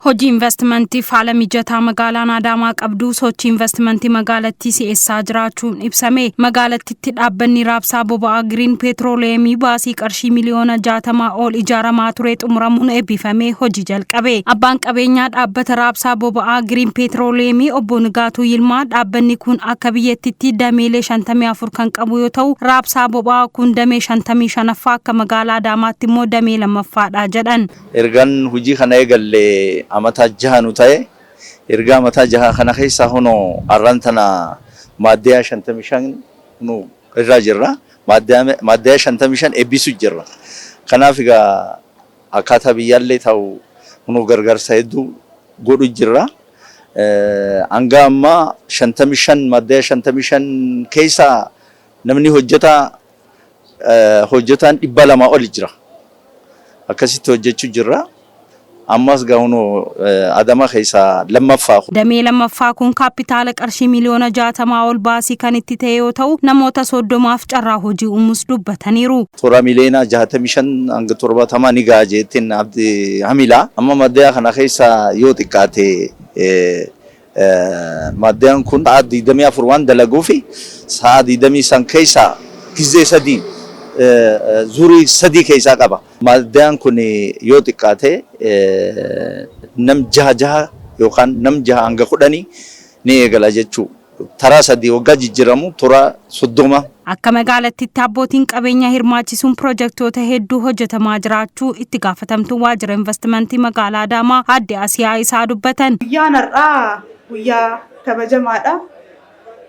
Hojii investimantiif haala mijataa magaalaan Adaamaa qabdu sochii investimantii magaalattii si'eessaa jiraachuun ibsame. Magaalattitti dhaabbanni raabsaa boba'aa Green Petroleum baasii qarshii miliyoona 60 ol ijaaramaa ture xumuramuun eebbifamee hojii jalqabe. Abbaan qabeenyaa dhaabbata raabsaa boba'aa Green Petroleum obbo Nigaatuu Yilmaa dhaabbanni kun akka biyyattitti dameelee 54 kan qabu yoo ta'u, raabsaa boba'aa kun damee 55ffaa, akka magaalaa Adaamaatti immoo damee lammaffaadha jedhan. Ergaan hojii kana eegalle amata 6 nu ta'e. Ergaa amataa 6 kana keessa hunoo har'aan tana maaddiyaa 55 nu irraa jirra. Maaddiyaa 55 eebbisu jirra. Kanaaf egaa akkaataa biyyaallee ta'u hunoo gargaarsa hedduu godhu jirra. Hanga ammaa 55, maaddiyaa 55 keessa namni hojjetaan 200 oli jira. Akkasitti hojjechuu jirra. Ammas gahuunoo Adama keessaa lammaffaa. Damee lammaffaa kun kaapitaala qarshii miliyoona 60 ol baasii kan itti ta'e yoo ta'u, namoota 30f carraa hojii uumuus dubbataniiru. Toora miliyoona 65 hanga 70 ni gaha jeettiin abdi hamila. Amma maddiyaa kana keessa yoo xiqqaate maddiyaan kun sa'a 24 waan dalaguufi sa'a 25 keessa gizee sadii, zuurii sadii keessaa qaba. Maddiyaan kun yoo xiqqaate nam jaha jaha yookaan nam 6 hanga 10 ni eegala jechuu. Taraa sadii waggaa jijjiiramu toora 30. Akka magaalattitti abbootiin qabeenyaa hirmaachisuun pirojektoota hedduu hojjetamaa jiraachuu itti gaafatamtuu waajjira investimentii magaalaa Adaamaa aadde Asiyaa isaa dubbatan. Guyyaan har'aa guyyaa kabajamaadha.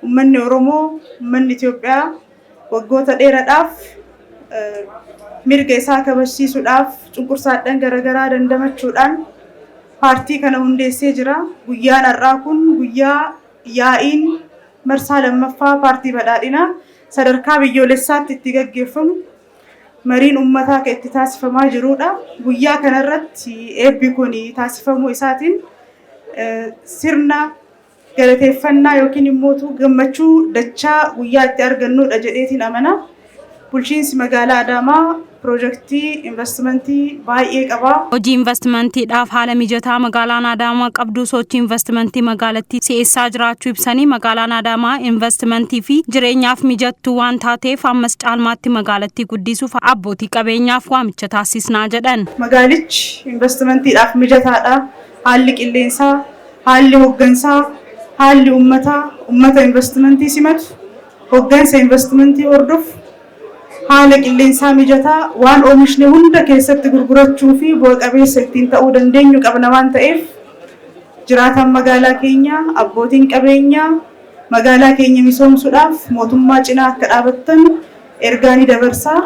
Uummanni Oromoo, uummanni Itoophiyaa waggoota dheeraadhaaf mirga isaa kabajsiisuudhaaf cunqursaadhaan garaagaraa dandamachuudhaan paartii kana hundeessee jira. Guyyaan har'aa kun guyyaa yaa'iin marsaa lammaffaa paartii badhaadhinaa sadarkaa biyyoolessaatti itti gaggeeffamu, mariin uummataa kan itti taasifamaa jirudha. Guyyaa kanarratti eebbi kun taasifamuu isaatiin sirna galateeffannaa yookiin immoo gammachuu dachaa guyyaa itti argannudha jedheetiin amana. Bulchiinsi magaalaa Adaamaa piroojeektii investimentii baay'ee qaba. Hojii investimentiidhaaf haala mijataa magaalaan Adaamaa qabdu sochii investimentii magaalattii si'eessaa jiraachuu ibsanii, magaalaan Adaamaa investimentii fi jireenyaaf mijattuu waan taateef ammas caalmaatti magaalattii guddisuuf abbootii qabeenyaaf waamicha taasisnaa jedhan. Magaalichi investimentiidhaaf mijataadha. Haalli qilleensaa, haalli hooggansaa, haalli uummataa uummata investimentii simatu, hooggansa investimentii hordofu, haala qilleensaa mijataa waan oomishne hunda keessatti gurgurachuu fi bu'a qabeessa ittiin ta'uu dandeenyu qabna waan ta'eef, jiraataan magaalaa keenyaa, abbootiin qabeenyaa magaalaa keenya misoomsuudhaaf mootummaa cinaa akka dhaabattan ergaa ni dabarsaa.